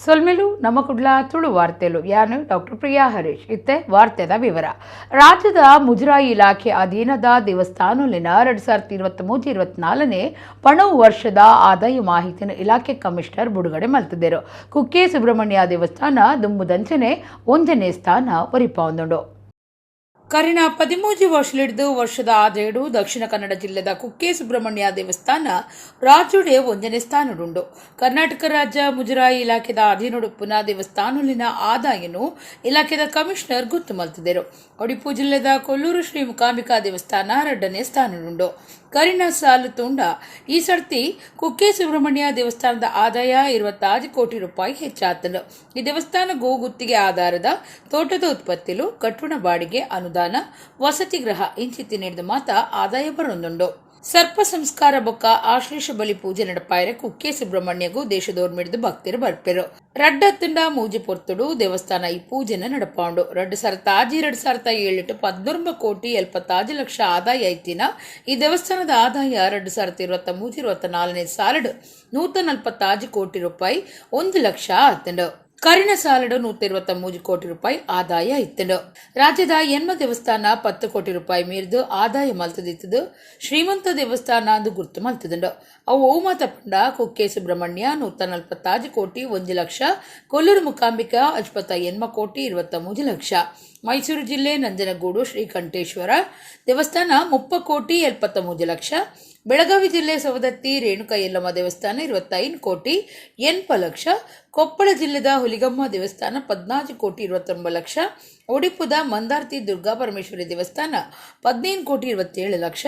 ಸೊಲ್ಮೆಲು ನಮ್ಮ ಕುಡ್ಲ ತುಳು ವಾರ್ತೆಲು ಯಾನು ಡಾಕ್ಟರ್ ಪ್ರಿಯಾ ಹರೀಶ್. ಇತ್ತೆ ವಾರ್ತೆದ ವಿವರ. ರಾಜ್ಯದ ಮುಜರಾಯಿ ಇಲಾಖೆ ಅಧೀನದ ದೇವಸ್ಥಾನಲಿನ 2023-24ನೇ ಪಣವು ವರ್ಷದ ಆದಾಯ ಮಾಹಿತಿಯನ್ನು ಇಲಾಖೆ ಕಮಿಷನರ್ ಬಿಡುಗಡೆ ಮಲ್ತಿದ್ದರು. ಕುಕ್ಕೆ ಸುಬ್ರಹ್ಮಣ್ಯ ದೇವಸ್ಥಾನ ದುಂಬುದಂಚನೆ ಒಂಜನೇ ಸ್ಥಾನ ಒರಿಪಾವೊಂದುಂಡು. ಕರಿನ 13 ವರ್ಷಲಿಡ್ದು ವರ್ಷದ ಆದಾಯಡು ದಕ್ಷಿಣ ಕನ್ನಡ ಜಿಲ್ಲೆದ ಕುಕ್ಕೆ ಸುಬ್ರಹ್ಮಣ್ಯ ದೇವಸ್ಥಾನ ರಾಜ್ಯಡೆ ಒಂಜನೇ ಸ್ಥಾನಡುಂಡು. ಕರ್ನಾಟಕ ರಾಜ್ಯ ಮುಜರಾಯಿ ಇಲಾಖೆದ ಅಧೀನಡುಪ್ಪುನ ದೇವಸ್ಥಾನಲಿನ ಆದಾಯನು ಇಲಾಖೆದ ಕಮಿಷನರ್ ಗೊತ್ತು ಮಲ್ತಿದ್ದರು. ಒಡಿಪು ಜಿಲ್ಲೆದ ಕೊಲ್ಲೂರು ಶ್ರೀ ಮೂಕಾಂಬಿಕಾ ದೇವಸ್ಥಾನ ಎರಡನೇ ಸ್ಥಾನಡುಂಡು. ಕರಿನ ಸಾಲು ತುಂಡ ಈ ಸರ್ತಿ ಕುಕ್ಕೆ ಸುಬ್ರಹ್ಮಣ್ಯ ದೇವಸ್ಥಾನದ ಆದಾಯ 26 ಕೋಟಿ ರೂಪಾಯಿ ಹೆಚ್ಚಾತನು. ಈ ದೇವಸ್ಥಾನಗೂ ಗುತ್ತಿಗೆ ಆಧಾರದ ತೋಟದ ಉತ್ಪತ್ತಿಲು, ಕಟ್ಟಡ ಬಾಡಿಗೆ, ಅನುದಾನ, ವಸತಿ ಗೃಹ ಇಂಚಿತ್ತಿ ನೀಡಿದ ಮಾತ ಆದಾಯ ಬರೊಂದುಂಡು. ಸರ್ಪ ಸಂಸ್ಕಾರ ಬೊಕ್ಕ ಆಶ್ಲೇಷ ಬಲಿ ಪೂಜೆ ನಡಪಾಯರೆ ಕುಕ್ಕೆ ಸುಬ್ರಹ್ಮಣ್ಯಗೂ ದೇಶದೋರ್ಮಿಡಿದು ಭಕ್ತರು ಬರ್ಪೆರು. ರಡ್ಡತ್ತುಂಡ ಮೂಜಿ ಪೊರ್ತುಡು ದೇವಸ್ಥಾನ ಈ ಪೂಜೆನ ನಡಪಾಂಡು. 2006, 2007 19 ಕೋಟಿ 76 ಲಕ್ಷ ಆದಾಯ ಐತಿನ ಈ ದೇವಸ್ಥಾನದ ಆದಾಯ 2023-24ನೇ ಸಾಲಡು 146 ಕೋಟಿ ರೂಪಾಯಿ 1 ಲಕ್ಷ ಆತಂಡು. ಕರಿನ ಸಾಲಡು 123 ಕೋಟಿ ರೂಪಾಯಿ ಆದಾಯ ಇತ್ತಂಡು. ರಾಜ್ಯದ ಎನ್ಮ ದೇವಸ್ಥಾನ 10 ಕೋಟಿ ರೂಪಾಯಿ ಮೀರಿದು ಆದಾಯ ಮಲ್ತದಿತ್ತದು ಶ್ರೀಮಂತ ದೇವಸ್ಥಾನ ಅಂದು ಗುರ್ತು ಮಲ್ತದುಂಡು. ಅವು ಓ ಪಂಡ ಕುಕ್ಕೆ ಸುಬ್ರಹ್ಮಣ್ಯ 146 ಕೋಟಿ 1 ಲಕ್ಷ, ಕೊಲ್ಲೂರು ಮೂಕಾಂಬಿಕಾ 58 ಕೋಟಿ 23 ಲಕ್ಷ, ಮೈಸೂರು ಜಿಲ್ಲೆ ನಂಜನಗೂಡು ಶ್ರೀಕಂಠೇಶ್ವರ ದೇವಸ್ಥಾನ 30 ಕೋಟಿ 73 ಲಕ್ಷ, ಬೆಳಗಾವಿ ಜಿಲ್ಲೆ ಸವದತ್ತಿ ರೇಣುಕಾ ಯಲ್ಲಮ್ಮ ದೇವಸ್ಥಾನ 25 ಕೋಟಿ 80 ಲಕ್ಷ, ಕೊಪ್ಪಳ ಜಿಲ್ಲೆದ ಹುಲಿಗಮ್ಮ ದೇವಸ್ಥಾನ 14 ಕೋಟಿ 29 ಲಕ್ಷ, ಒಡಿಪುದ ಮಂದಾರ್ತಿ ದುರ್ಗಾ ಪರಮೇಶ್ವರಿ ದೇವಸ್ಥಾನ 15 ಕೋಟಿ 27 ಲಕ್ಷ,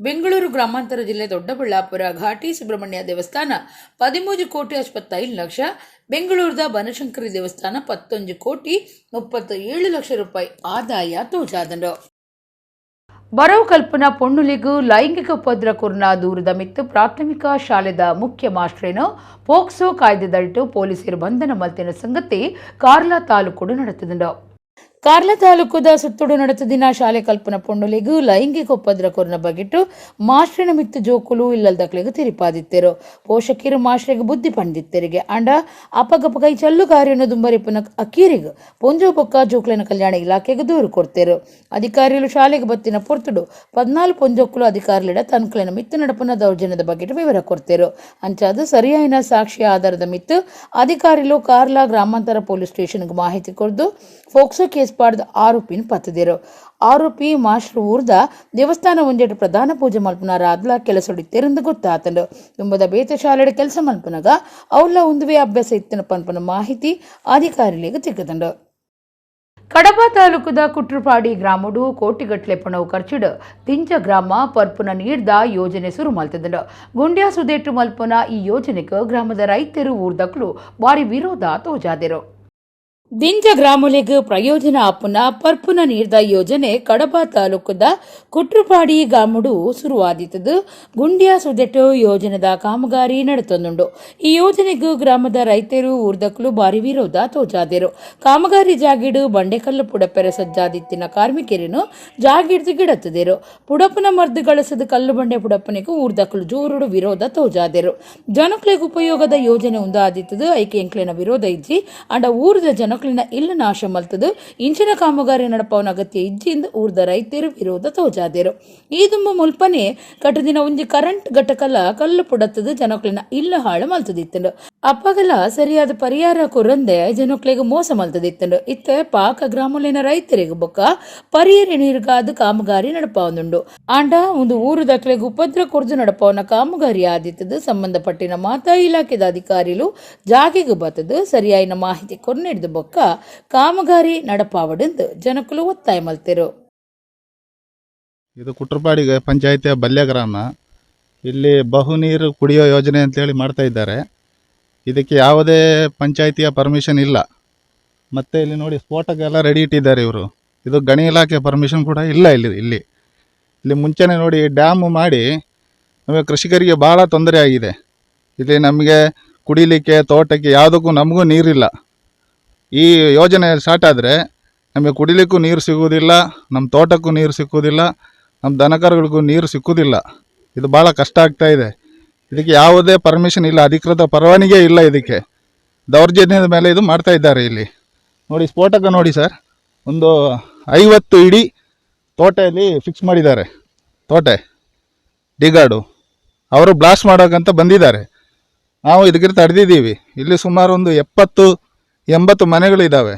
ಬೆಂಗಳೂರು ಗ್ರಾಮಾಂತರ ಜಿಲ್ಲೆ ದೊಡ್ಡಬಳ್ಳಾಪುರ ಘಾಟಿ ಸುಬ್ರಹ್ಮಣ್ಯ ದೇವಸ್ಥಾನ 13 ಕೋಟಿ 65 ಲಕ್ಷ, ಬೆಂಗಳೂರದ ಬನಶಂಕರಿ ದೇವಸ್ಥಾನ 11 ಕೋಟಿ 37 ಲಕ್ಷ ರೂಪಾಯಿ ಆದಾಯ ತೋಜಾದಂಡು. ಬರವು ಕಲ್ಪನಾ ಪೊಣ್ಣುಲಿಗೂ ಲೈಂಗಿಕ ಉಪದ್ರ ಕುರ್ನ ದೂರದ ಮಿತ್ತು ಪ್ರಾಥಮಿಕ ಶಾಲೆದ ಮುಖ್ಯ ಮಾಸ್ಟ್ರೇನು ಪೋಕ್ಸೋ ಕಾಯ್ದೆದಡಿಟ್ಟು ಪೊಲೀಸರು ಬಂಧನ ಮಲ್ತಿನ ಸಂಗತಿ ಕಾರ್ಲ ತಾಲೂಕುಡು ನಡೆತದುಂಡು. ಕಾರ್ಲ ತಾಲೂಕುದ ಸುತ್ತುಡು ನಡೆತ ದಿನ ಶಾಲೆ ಕಲ್ಪನ ಪೊಣ್ಣುಲಿಗೂ ಲೈಂಗಿಕ ಉಪದ್ರ ಕೊರ್ನ ಬಗೆಟ್ಟು ಮಾಸ್ಟ್ರಿನ ಮಿತ್ತು ಜೋಕುಲು ಇಲ್ಲಲ್ದಕ್ಲೆಗ್ ತಿರಿಪಾದಿತ್ತೆರು. ಪೋಷಕರು ಮಾಸ್ಟ್ರಿಗೆ ಬುದ್ಧಿ ಪಂಡಿತ್ತೆರಿಗೆ. ಅಂಡ ಅಪಗಪಗ ಈ ಚಲ್ಲು ಕಾರ್ಯನು ದುಂಬರಿಪುನ ಅಕೀರಿಗ್ ಪೊಂಜೋ ಬೊಕ್ಕ ಜೋಕ್ಲೆನ ಕಲ್ಯಾಣ ಇಲಾಖೆಗೆ ದೂರು ಕೊಡ್ತೇರು. ಅಧಿಕಾರಿಗಳು ಶಾಲೆಗೆ ಬತ್ತಿನ ಪೊರ್ತುಡು 14 ಪೊಂಜೋಕುಲು ಅಧಿಕಾರಿಲಿಡ ತನ್ಕುಲೆನ ಮಿತ್ತು ನಡಪುನ ದೌರ್ಜನ್ಯದ ಬಗ್ಗೆ ವಿವರ ಕೊಡ್ತೇರು. ಅಂಚಾದ ಸರಿಯಾಯಿನ ಸಾಕ್ಷಿ ಆಧಾರದ ಮಿತ್ತು ಅಧಿಕಾರಿಗಳು ಕಾರ್ಲ ಗ್ರಾಮಾಂತರ ಪೊಲೀಸ್ ಸ್ಟೇಷನ್ಗೆ ಮಾಹಿತಿ ಕೊಡ್ದು ಫೋಕ್ಸೋ ಕೇಸ್ ಪಾಡ್ದ ಆರೋಪಿನ ಪತ್ತದಿರು. ಆರೋಪಿ ಮಾಸ್ಟರ್ ಊರ್ದ ದೇವಸ್ಥಾನ ಒಂಜೆಟ್ ಪ್ರಧಾನ ಪೂಜೆ ಮಲ್ಪುನ ರಾದ್ಲ ಕೆಲಸೊಡಿತ್ತೆರೆಂದು ಗೊತ್ತಾತಂಡು. ತುಂಬದ ಬೇತೆ ಶಾಲೆಡ್ ಕೆಲಸ ಮಲ್ಪುನಗ ಅವ್ಲ ಉಂದುವೆ ಅಭ್ಯಾಸ ಇತ್ತಿನ ಪನ್ಪುನ ಮಾಹಿತಿ ಅಧಿಕಾರಿಗಳಿಗೆ ತಿಕ್ಕದಂಡು. ಕಡಬ ತಾಲೂಕುದ ಕುಟ್ರುಪಾಡಿ ಗ್ರಾಮಡು ಕೋಟಿಗಟ್ಲೆ ಪಣವು ಖರ್ಚಿಡ್ ದಿಂಜ ಗ್ರಾಮ ಪರ್ಪುನ ನೀರ್ದ ಯೋಜನೆ ಸುರು ಮಲ್ತದಂಡು. ಗುಂಡ್ಯಾ ಸುದೇಟು ಮಲ್ಪುನ ಈ ಯೋಜನೆಗೆ ಗ್ರಾಮದ ರೈತರು ಊರ್ದಕ್ಲು ಬಾರಿ ವಿರೋಧ ತೋಜಾದಿರು. ದಿಂಜ ಗ್ರಾಮಲೆಗ್ ಪ್ರಯೋಜನ ಆಪುನ ಪರ್ಪುನ ನೀರ್ದ ಯೋಜನೆ ಕಡಬ ತಾಲೂಕುದ ಕುಟ್ರುಪಾಡಿ ಗ್ರಾಮಡು ಶುರುವಾದಿತ್ತದು. ಗುಂಡ್ಯಾ ಸುದೆಟು ಯೋಜನೆದ ಕಾಮಗಾರಿ ನಡೆತೊಂದುಂಡು. ಈ ಯೋಜನೆಗೂ ಗ್ರಾಮದ ರೈತರು ಊರ್ದಕ್ಲು ಬಾರಿ ವಿರೋಧ ತೋಜಾದಿರು. ಕಾಮಗಾರಿ ಜಾಗಿಡು ಬಂಡೆಕಲ್ಲು ಪುಡಪೆರೆ ಸಜ್ಜಾದಿತ್ತಿನ ಕಾರ್ಮಿಕರೇನು ಜಾಗಿಡ್ದು ಗಿಡತ್ತದಿರು. ಪುಡಪುನ ಮರ್ದು ಗಳಸದ ಕಲ್ಲು ಬಂಡೆ ಪುಡಪನಿಗೂ ಊರ್ದಕ್ಲು ಜೋರುಡು ವಿರೋಧ ತೋಜಾದಿರು. ಜನಕ್ಲೆಗ್ ಉಪಯೋಗದ ಯೋಜನೆ ಉಂದಾದಿತ್ತದು, ಐಕೆ ಎಂಕ್ಲೆನ ವಿರೋಧ ಇಜ್ಜಿ. ಅಂಡ ಊರದ ಜನಕ್ಲಿನ ಇಲ್ಲ ನಾಶ ಮಲ್ತದು ಇಂಚಿನ ಕಾಮಗಾರಿ ನಡಪವನ ಅಗತ್ಯ ಇಜ್ಜಿಂದ ಊರ್ದ ರೈತರು ವಿರೋಧ ತೋಜಾದಿರು. ಈ ದುಂಬು ಮುಲ್ಪನೆ ಕಟ್ಟದಿನ ಒಂಜಿ ಕರೆಂಟ್ ಘಟಕಲ ಕಲ್ಲು ಪುಡತ್ತದು ಜನಕ್ಲಿನ ಇಲ್ಲ ಹಾಳು ಮಲ್ತದಿತ್ತಂಡು. ಅಪ್ಪಗಲ ಸರಿಯಾದ ಪರಿಹಾರ ಕೊರಂದೆ ಜನಕ್ಲೆಗ್ ಮೋಸ ಮಲ್ತದಿತ್ತಂಡು. ಇತ್ತೆ ಪಾಕ ಗ್ರಾಮಲಿನ ರೈತರಿಗೆ ಬೊಕ್ಕ ಪರಿಯರಿ ನೀರ್ಗಾದ ಕಾಮಗಾರಿ ನಡಪಾವೊಂದುಂಡು. ಆಂಡ ಒಂದು ಊರು ದಕ್ಲೆಗ್ ಉಪದ್ರ ಕೊರ್ದು ನಡಪವನ ಕಾಮಗಾರಿ ಆದಿತ್ತದು. ಸಂಬಂಧಪಟ್ಟಿನ ಮಾತಾ ಇಲಾಖೆದ ಅಧಿಕಾರಿಲು ಜಾಗೆಗೆ ಬತ್ತದು ಸರಿಯಾಯಿನ ಮಾಹಿತಿ ಕೊರ್ನಿಡ್ದು ಬೊಕ್ಕ ಕಾಮಗಾರಿ ನಡಪಾವಡೆಂದು ಜನಕುಲು ಒತ್ತಾಯ ಮಲ್ತೆರು. ಇದು ಕುಟ್ರಪಾಡಿ ಪಂಚಾಯಿತಿಯ ಬಲ್ಯ ಗ್ರಾಮ. ಇಲ್ಲಿ ಬಹು ನೀರು ಕುಡಿಯೋ ಯೋಜನೆ ಅಂತೇಳಿ ಮಾಡ್ತಾ ಇದ್ದಾರೆ. ಇದಕ್ಕೆ ಯಾವುದೇ ಪಂಚಾಯಿತಿಯ ಪರ್ಮಿಷನ್ ಇಲ್ಲ. ಮತ್ತು ಇಲ್ಲಿ ನೋಡಿ, ಸ್ಫೋಟಕ್ಕೆಲ್ಲ ರೆಡಿ ಇಟ್ಟಿದ್ದಾರೆ ಇವರು. ಇದು ಗಣಿ ಇಲಾಖೆ ಪರ್ಮಿಷನ್ ಕೂಡ ಇಲ್ಲ ಇಲ್ಲಿ. ಇಲ್ಲಿ ಇಲ್ಲಿ ಮುಂಚೆನೇ ನೋಡಿ, ಡ್ಯಾಮು ಮಾಡಿ ನಮಗೆ ಕೃಷಿಕರಿಗೆ ಭಾಳ ತೊಂದರೆ ಆಗಿದೆ. ಇಲ್ಲಿ ನಮಗೆ ಕುಡಿಲಿಕ್ಕೆ, ತೋಟಕ್ಕೆ ಯಾವುದಕ್ಕೂ ನಮಗೂ ನೀರಿಲ್ಲ. ಈ ಯೋಜನೆ ಸ್ಟಾರ್ಟ್ ಆದರೆ ನಮಗೆ ಕುಡಿಲಿಕ್ಕೂ ನೀರು ಸಿಗುವುದಿಲ್ಲ, ನಮ್ಮ ತೋಟಕ್ಕೂ ನೀರು ಸಿಕ್ಕುವುದಿಲ್ಲ, ನಮ್ಮ ದನಕರುಗಳಿಗೂ ನೀರು ಸಿಕ್ಕುವುದಿಲ್ಲ. ಇದು ಭಾಳ ಕಷ್ಟ ಆಗ್ತಾ ಇದೆ. ಇದಕ್ಕೆ ಯಾವುದೇ ಪರ್ಮಿಷನ್ ಇಲ್ಲ, ಅಧಿಕೃತ ಪರವಾನಗಿ ಇಲ್ಲ ಇದಕ್ಕೆ. ದೌರ್ಜನ್ಯದ ಮೇಲೆ ಇದು ಮಾಡ್ತಾ ಇದ್ದಾರೆ. ಇಲ್ಲಿ ನೋಡಿ, ಸ್ಫೋಟಕ ನೋಡಿ ಸರ್, ಒಂದು 50 ಇಡಿ ತೋಟೆಯಲ್ಲಿ ಫಿಕ್ಸ್ ಮಾಡಿದ್ದಾರೆ. ತೋಟೆ ಡಿಗಾಡು ಅವರು ಬ್ಲಾಸ್ಟ್ ಮಾಡೋಕ್ಕಂತ ಬಂದಿದ್ದಾರೆ. ನಾವು ಇದಕ್ಕೆ ತಡೆದಿದ್ದೀವಿ. ಇಲ್ಲಿ ಸುಮಾರು ಒಂದು 70-80 ಮನೆಗಳಿದ್ದಾವೆ.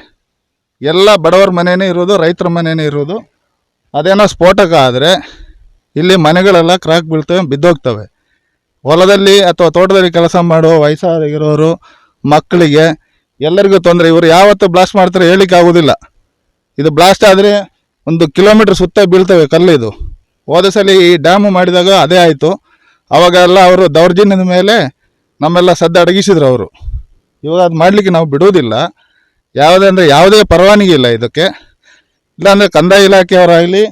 ಎಲ್ಲ ಬಡವರ ಮನೆಯೇ ಇರೋದು, ರೈತರ ಮನೆಯೇ ಇರೋದು. ಅದೇನೋ ಸ್ಫೋಟಕ ಆದರೆ ಇಲ್ಲಿ ಮನೆಗಳೆಲ್ಲ ಕ್ರಾಕ್ ಬೀಳ್ತವೆ, ಬಿದ್ದೋಗ್ತವೆ. ಹೊಲದಲ್ಲಿ ಅಥವಾ ತೋಟದಲ್ಲಿ ಕೆಲಸ ಮಾಡುವ ವಯಸ್ಸಾಗಿರೋರು, ಮಕ್ಕಳಿಗೆ ಎಲ್ಲರಿಗೂ ತೊಂದರೆ. ಇವರು ಯಾವತ್ತು ಬ್ಲಾಸ್ಟ್ ಮಾಡ್ತಾರೆ ಹೇಳಲಿಕ್ಕೆ ಆಗೋದಿಲ್ಲ. ಇದು ಬ್ಲಾಸ್ಟ್ ಆದರೆ 1 ಕಿಲೋಮೀಟ್ರ್ ಸುತ್ತ ಬೀಳ್ತವೆ ಕಲ್ಲು. ಇದು ಹೋದ ಸಲ ಈ ಡ್ಯಾಮು ಮಾಡಿದಾಗ ಅದೇ ಆಯಿತು. ಅವಾಗೆಲ್ಲ ಅವರು ದೌರ್ಜನ್ಯದ ಮೇಲೆ ನಮ್ಮೆಲ್ಲ ಸದ್ದು ಅಡಗಿಸಿದ್ರು ಅವರು. ಇವಾಗ ಅದು ಮಾಡಲಿಕ್ಕೆ ನಾವು ಬಿಡುವುದಿಲ್ಲ. ಯಾವುದೇ ಅಂದರೆ ಯಾವುದೇ ಪರವಾನಗಿ ಇಲ್ಲ ಇದಕ್ಕೆ. ಇಲ್ಲಾಂದರೆ ಕಂದಾಯ ಇಲಾಖೆಯವರಾಗಲಿ,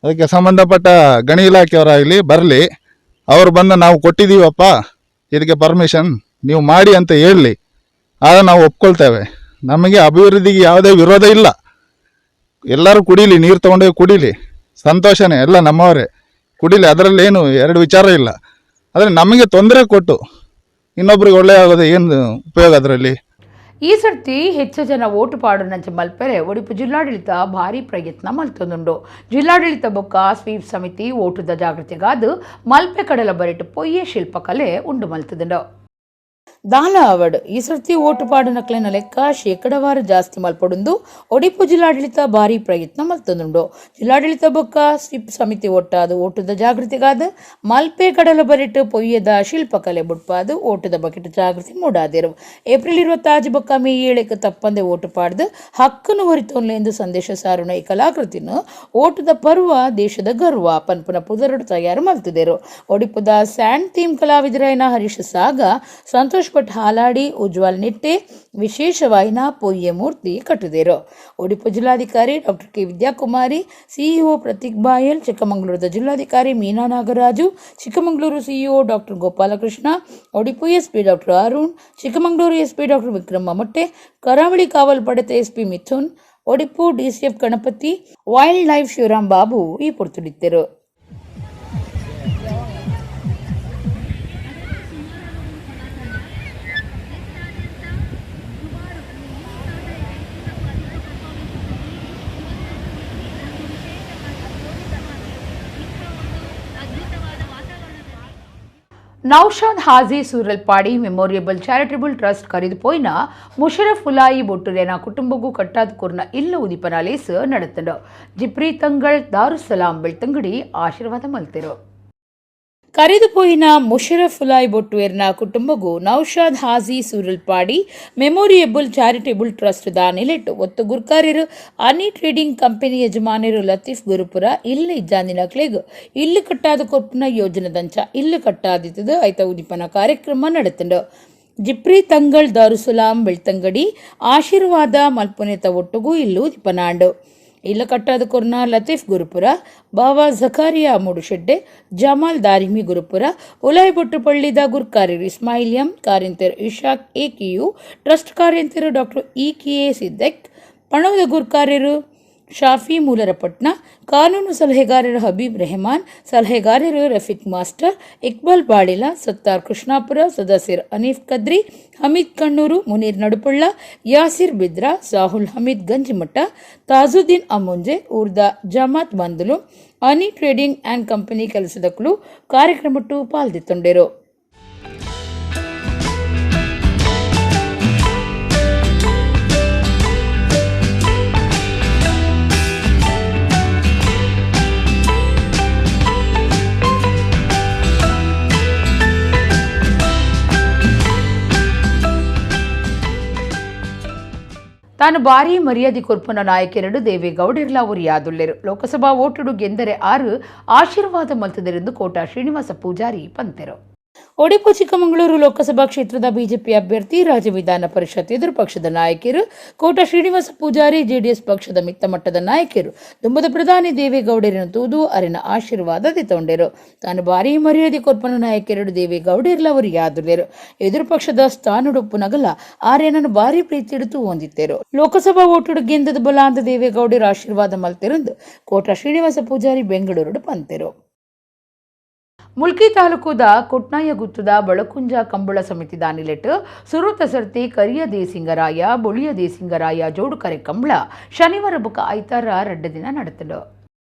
ಅದಕ್ಕೆ ಸಂಬಂಧಪಟ್ಟ ಗಣಿ ಇಲಾಖೆಯವರಾಗಲಿ ಬರಲಿ. ಅವರು ಬಂದು ನಾವು ಕೊಟ್ಟಿದ್ದೀವಪ್ಪ ಇದಕ್ಕೆ ಪರ್ಮಿಷನ್, ನೀವು ಮಾಡಿ ಅಂತ ಹೇಳಲಿ. ಆಗ ನಾವು ಒಪ್ಕೊಳ್ತೇವೆ. ನಮಗೆ ಅಭಿವೃದ್ಧಿಗೆ ಯಾವುದೇ ವಿರೋಧ ಇಲ್ಲ. ಎಲ್ಲರೂ ಕುಡೀಲಿ, ನೀರು ತೊಗೊಂಡೋಗಿ ಕುಡೀಲಿ, ಸಂತೋಷನೇ, ಎಲ್ಲ ನಮ್ಮವರೇ ಕುಡೀಲಿ, ಅದರಲ್ಲೇನು ಎರಡು ವಿಚಾರ ಇಲ್ಲ. ಆದರೆ ನಮಗೆ ತೊಂದರೆ ಕೊಟ್ಟು ಇನ್ನೊಬ್ರಿಗೆ ಒಳ್ಳೆಯ ಆಗೋದು ಏನು ಉಪಯೋಗ ಅದರಲ್ಲಿ? ಈ ಸರ್ತಿ ಹೆಚ್ಚು ಜನ ಓಟು ಪಾಡುನಂಚ ಮಲ್ಪೆರೆ ಒಡಿಪು ಜಿಲ್ಲಾಡಳಿತ ಭಾರಿ ಪ್ರಯತ್ನ ಮಲ್ತೊಂದುಂಡು. ಜಿಲ್ಲಾಡಳಿತ ಬೊಕ್ಕ ಸ್ವೀಪ್ ಸಮಿತಿ ಓಟುದ ಜಾಗೃತಿಗಾದ್ ಮಲ್ಪೆ ಕಡಲ ಬರಿಟು ಪೊಯ್ಯೆ ಶಿಲ್ಪಕಲೆ ಉಂಡು ಮಲ್ತದುಂಡು. ದಾಲ ಅವಡ್ ಈ ಸರ್ತಿ ಓಟು ಪಾಡುನಕ್ಲೆನ ಲೆಕ್ಕ ಶೇಕಡವಾರು ಜಾಸ್ತಿ ಮಲ್ಪಡುಂದು ಒಡಿಪು ಜಿಲ್ಲಾಡಳಿತ ಭಾರಿ ಪ್ರಯತ್ನ ಮಲ್ತೊಂದುಂಡು. ಜಿಲ್ಲಾಡಳಿತ ಬೊಕ್ಕ ಸ್ವೀಪ್ ಸಮಿತಿ ಒಟ್ಟಾದ ಓಟದ ಜಾಗೃತಿಗಾದ ಮಲ್ಪೆ ಕಡಲ ಬರಿಟು ಪೊಯ್ಯದ ಶಿಲ್ಪಕಲೆ ಬುಡ್ಪಾದು ಓಟದ ಬಕೆಟ್ ಜಾಗೃತಿ ಮೂಡಾದಿರು. ಏಪ್ರಿಲ್ 26 ಬೊಕ್ಕ ಮೇ 7ಕ್ಕೆ ತಪ್ಪಂದೆ ಓಟು ಪಾಡ್ದು ಹಕ್ಕನ್ನು ಒರಿತೊನ್ಲೆ ಎಂದು ಸಂದೇಶ ಸಾರುನ ಈ ಕಲಾಕೃತಿನ ಓಟದ ಪರ್ವ ದೇಶದ ಗರ್ವ ಪನ್ಪುನ ಪುದರುಡು ತಯಾರು ಮಲ್ತಿದೆರು. ಒಡಿಪುದ ಸ್ಯಾಂಡ್ ಥೀಮ್ ಕಲಾವಿದರಾಯನ ಹರೀಶ್ ಸಾಗ, ಸಂತೋಷ್ ಭಟ್ ಹಾಲಾಡಿ, ಉಜ್ವಲ್ ನಿಟ್ಟೆ ವಿಶೇಷವಾಯಿನ ಪೊಯ್ಯೆ ಮೂರ್ತಿ ಕಟ್ಟಿದರು. ಒಡಿಪು ಜಿಲ್ಲಾಧಿಕಾರಿ doctor K Vidyakumari, CEO Prateek Bayal, ಚಿಕ್ಕಮಗಳೂರದ ಜಿಲ್ಲಾಧಿಕಾರಿ ಮೀನಾ Nagaraju, Chikkamagaluru CEO doctor Gopalakrishna, Odipu SP doctor Arun, Chikkamagaluru SP doctor Vikram Mamutte, ಕರಾವಳಿ ಕಾವಲು ಪಡೆತ SP Mithun, Odipu DCF Ganapathi, wild life Shivaram Babu ಈ ಪೊರ್ತುಡಿದ್ದರು. Naushad Haji ಸೂರಲ್ಪಾಡಿ memorial charitable trust ಕರಿದು ಪೋಯಿನ ಮುಷರಫ್ ಉಲಾಯಿ ಬೊಟ್ಟುರೇನ ಕುಟುಂಬಗೂ ಕಟ್ಟಾದ ಕೊರ್ನ ಇಲ್ಲು ಉದಿಪನ ಲೇಸ್ ನಡತಂಡು. ಜಿಪ್ರಿ ತಂಗಳ್ ದಾರುಸಲಾಂ ಬೆಳ್ತಂಗಡಿ ಆಶೀರ್ವಾದ ಮಲ್ತಿರು. ಕರಿದು ಪೋಯಿನ Musharraf ಉಲಾಯ್ ಬೊಟ್ಟುವೇರ್ನ ಕುಟುಂಬಗೂ Naushad Haji ಸೂರಲ್ಪಾಡಿ memorial charitable trust the ನೆಲೆಟ್ಟು ಒತ್ತು ಗುರ್ಕಾರ್ಯರು ಅನಿ ಟ್ರೇಡಿಂಗ್ ಕಂಪನಿ ಯಜಮಾನರು ಲತೀಫ್ ಗುರುಪುರ ಇಲ್ಲಿ ಇಜ್ಜಾಂದಿನಕ್ಲೆಗ್ ಇಲ್ಲು ಕಟ್ಟಾದ ಕೊರ್ಪುನ ಯೋಜನೆದಂಚ ಇಲ್ಲು ಕಟ್ಟಾದಿತ್ತದು ಐತ ಉದಿಪನ ಕಾರ್ಯಕ್ರಮ ನಡತಂಡು. ಜಿಪ್ರಿ ತಂಗಳ್ ದಾರುಸಲಾಂ ಬೆಳ್ತಂಗಡಿ ಆಶೀರ್ವಾದ ಮಲ್ಪುನೆತ ಒಟ್ಟುಗೂ ಇಲ್ಲು ಉದಿಪನಾಂಡು. ಇಲ್ಲ ಕಟ್ಟಾದ ಕೊರ್ನ ಲತೀಫ್ ಗುರುಪುರ, ಬಾವಾ ಝಕಾರಿಯಾ ಮೂಡುಶೆಡ್ಡೆ, ಜಮಾಲ್ ದಾರಿಮಿ ಗುರುಪುರ, ಉಲಾಯ್ ಬೊಟ್ಟುಪಳ್ಳಿದ ಗುರ್ಕಾರ್ಯರು ಇಸ್ಮಾಯಿಲ್ ಎಂ, ಕಾರಿಂತೆರ್ ಇಶಾಕ್ A Q, trust ಕಾರ್ಯಂತೆರು doctor E K A Siddique, ಪಣವದ ಗುರ್ಕಾರ್ಯರು ಶಾಫಿ ಮೂಲರಪಟ್ನ, ಕಾನೂನು ಸಲಹೆಗಾರರು ಹಬೀಬ್ ರೆಹಮಾನ್, ಸಲಹೆಗಾರರು ರಫೀಕ್ ಮಾಸ್ಟರ್, ಇಕ್ಬಾಲ್ ಬಾಳಿಲ, ಸತ್ತಾರ್ ಕೃಷ್ಣಾಪುರ, ಸದಸ್ಯರು ಅನೀಫ್ ಕದ್ರಿ, ಹಮೀದ್ ಕಣ್ಣೂರು, ಮುನೀರ್ ನಡುಪಳ್ಳ, ಯಾಸಿರ್ ಬಿದ್ರಾ, ಸಾಹುಲ್ ಹಮೀದ್ ಗಂಜಿಮಠ, ತಾಜುದ್ದೀನ್ ಅಮ್ಮುಂಜೆ, ಊರ್ದ ಜಮಾತ್ ಬಂದಲು, ಅನಿ trading and company ಕೆಲಸದಕ್ಕಲು ಕಾರ್ಯಕ್ರಮಟ್ಟು ಪಾಲ್ದಿತ್ತೊಂಡೆರು. ತಾನು ಭಾರೀ ಮರ್ಯಾದೆ ಕೊರ್ಪುನ ನಾಯಕೆರಡು ದೇವೇಗೌಡರ್ಲ ಯಾದುಲ್ಲೆರು. ಲೋಕಸಭಾ ಓಟುಡು ಗೆಂದರೆ ಆರು ಆಶೀರ್ವಾದ ಮಲ್ತದರೆಂದು ಕೋಟಾ ಶ್ರೀನಿವಾಸ ಪೂಜಾರಿ ಪಂತೆರು. ಒಡಿಪು ಚಿಕ್ಕಮಗಳೂರು ಲೋಕಸಭಾ ಕ್ಷೇತ್ರದ ಬಿಜೆಪಿ ಅಭ್ಯರ್ಥಿ, ರಾಜ್ಯ ವಿಧಾನ ಪರಿಷತ್ ಎದುರು ಪಕ್ಷದ ನಾಯಕರು ಕೋಟಾ ಶ್ರೀನಿವಾಸ ಪೂಜಾರಿ, ಜೆಡಿಎಸ್ ಪಕ್ಷದ ಮಿತ್ತ ಮಟ್ಟದ ನಾಯಕರು ದುಂಬದ ಪ್ರಧಾನಿ ದೇವೇಗೌಡರನ್ನು ತೂದು ಅರಿನ ಆಶೀರ್ವಾದ ತೊಂಡೆರು. ತಾನು ಭಾರೀ ಮರ್ಯಾದೆ ಕೊರ್ಪನ ನಾಯಕರು ದೇವೇಗೌಡರ್ಲ ಅವರು ಯಾದುಲೆರು. ಎದುರು ಪಕ್ಷದ ಸ್ಥಾನಡುಪ್ಪು ನಗಲ ಆರ್ಯನನ್ನು ಭಾರಿ ಪ್ರೀತಿ ಹಿಡಿದು ಹೊಂದಿತ್ತೇರು. ಲೋಕಸಭಾ ಓಟುಡು ಗೆಂದದ ಬಲ ಅಂತ ದೇವೇಗೌಡರು ಆಶೀರ್ವಾದ ಮಲ್ತೆರಂದು ಕೋಟಾ ಶ್ರೀನಿವಾಸ ಪೂಜಾರಿ ಬೆಂಗಳೂರು ಪಂತೆರು. Mulki ತಾಲೂಕುದ ಕೊಟ್ನಾಯ ಗುತ್ತದ ಬಳಕುಂಜ ಕಂಬಳ ಸಮಿತಿದ ನಿಲೆಟ್ ಸುರುತ ಸರ್ತಿ ಕರಿಯ ದೇಸಿಂಗರಾಯ ಬೊಳಿಯ ದೇಸಿಂಗರಾಯ ಜೋಡುಕರೆ ಕಂಬಳ ಶನಿವಾರ ಬುಕ್ಕ ಐತಾರ ರಡ್ಡ ದಿನ ನಡೆತಲು.